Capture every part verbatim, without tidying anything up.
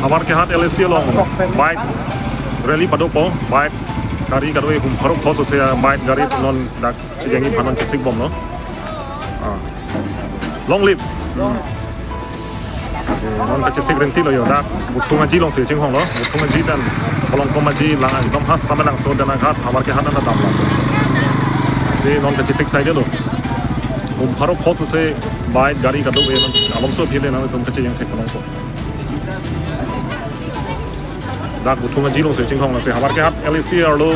Hamarkehat L A C along bike rally padopo, bike gari kadokave hum pharo phos ose bike gari non dak chejengji aphan non chesik bomlo. Ah. Long live. Hmm. Si non kachesik rinti lo yo, dak Buthung Aji alongsi chinghonglo, Buthung Aji pen Kolongkom Aji lang ekdom ha Samelangso Danaghat Hamarkehat an damlo. Si non kachesik saide lo. Hum pharo phos ose bike gari kadokave non alomso aphi le nangtum kachejeng thek nangpo. Dak Buthung Aji alongsi chinghong lasi Hamarkehat L A C arlo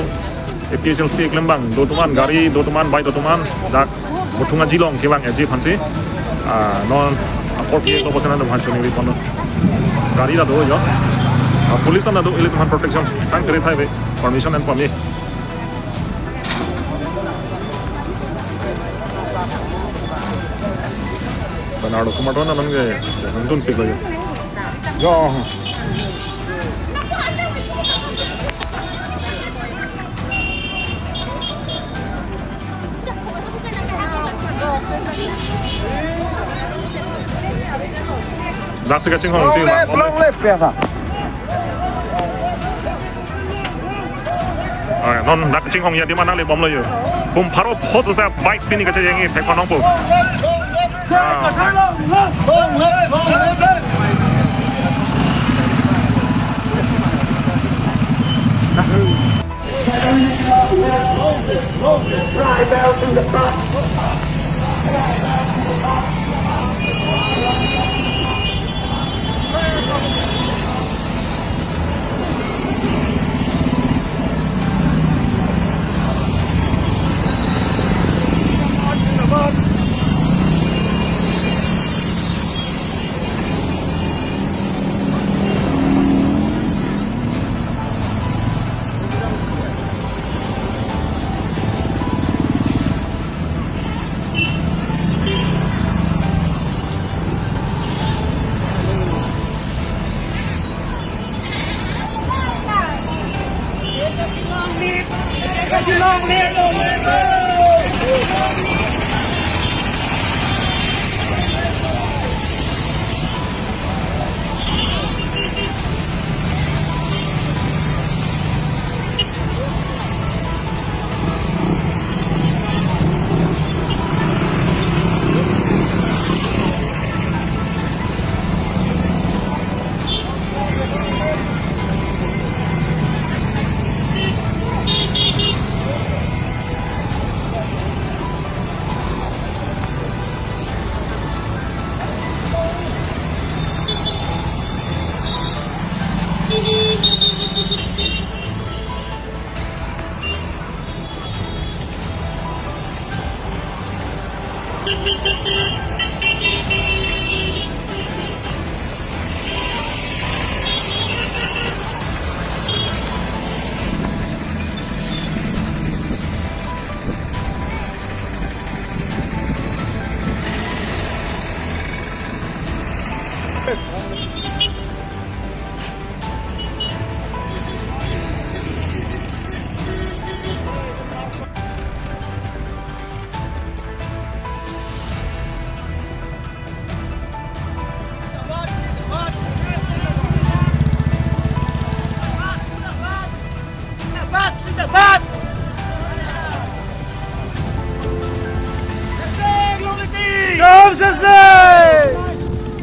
A P H L C keklem abang do atum an gari do atum an bike do atum an dak Buthung Aji along kevang eji aphansi. Ah, non apor pie do bosan atum aphan choningri pon. Gari ta do yo. Ah, police an ta do, ilitum aphan protection tang kere thai ave, permission en pame. Bernardo Sumardo na nang ke nang dun pik lagi. Yo. Daksi kachinghong ti. Long live, long live, ya, Pak. Ah, non dak chinghong ya di mana le bomlo yo. Hum pharo phos ose bike pini kachejengji thek nangpo. Ah.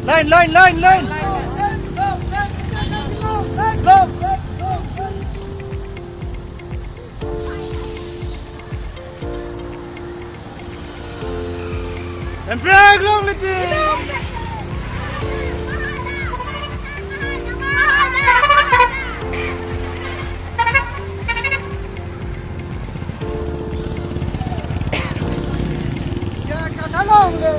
Line, line, line, line. Hemprek long liti. Ya, kata long le.